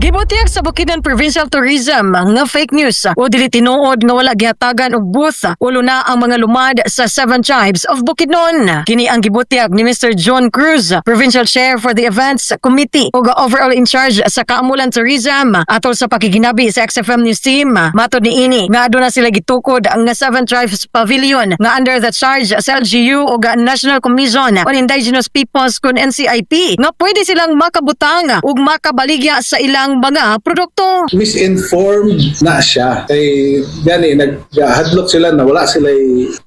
Gibutyag sa Bukidnon Provincial Tourism nga fake news o dili tinuod nga wala gihatagan og booth ulo na ang mga lumad sa Seven Tribes of Bukidnon. Kini ang gibutyag ni Mr. John Cruz, Provincial Chair for the Events Committee ug overall in charge sa Kaamulan Tourism, atol sa pakiginabi sa XFM News Team. Matod niini nga aduna sila gitukod ang nga Seven Tribes Pavilion nga under the charge sa LGU ug National Commission on Indigenous Peoples kun NCIP, nga pwede silang makabutang ug makabaligya sa ilang mga produkto. Misinformed na siya. Kay gani naghadlok sila na wala sila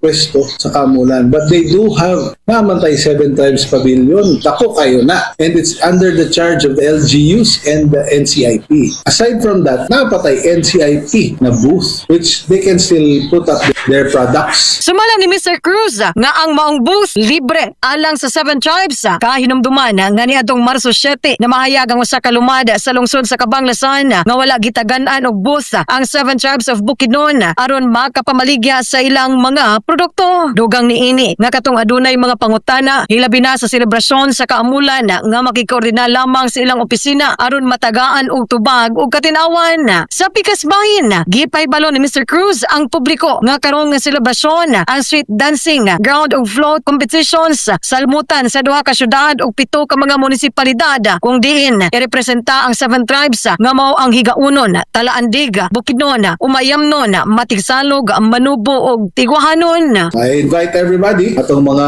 pwesto sa Kaamulan. But they do have naman tay Seven Tribes Pavilion. Dako kayo na. And it's under the charge of the LGUs and the NCIP. Aside from that, naa pa tay NCIP na booth which they can still put up their products. Sumala ni Mr. Cruz nga ang maong booth libre alang sa Seven Tribes, kahinumduman nga niadtong Marso 7 na mahayag ang usa ka lumad sa lungsod sa Kabanglasan nga wala gitagan-an og booth ang Seven Tribes of Bukidnon aron makapamaligya sa ilang mga produkto. Dugang niini nga katong adunay mga pangutana hilabi na sa selebrasyon sa Kaamulan nga makikoordina lamang sa ilang opisina aron matagaan og tubag ug katinawan. Sa pikas bahin, gipahibalo ni Mr. Cruz ang publiko nga karong nga selebrasyon ang street dancing, ground ug float competitions salmutan sa duha ka syudad ug pito ka mga munisipalidad kung diin irepresenta ang Seven Tribes nga mao ang Higaunon, Talaandig, Bukidnon, Umayamnon, Matigsalog, Manubo ug Tigwahanon. I invite everybody, atong mga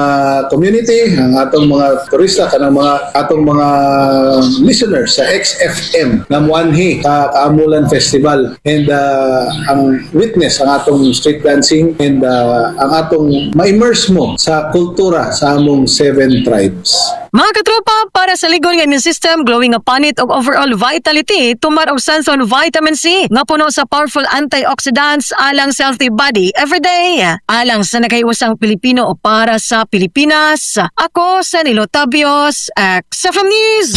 community, ang atong mga turista, kanang mga atong mga listeners sa XFM nga muanhi sa Kaamulan Festival and ang witness ang atong street dancing and ang atong ma-immerse mo sa kultura sa among Seven Tribes. Mga katropa, para sa ligon nga immune system, glowing nga panit ug overall vitality, tumar og Sanson Vitamin C nga puno sa powerful antioxidants alang sa healthy body everyday. Alang sa nakahiwasang Pilipino o para sa Pilipinas, ako sa Nilo Tabios, XFM News.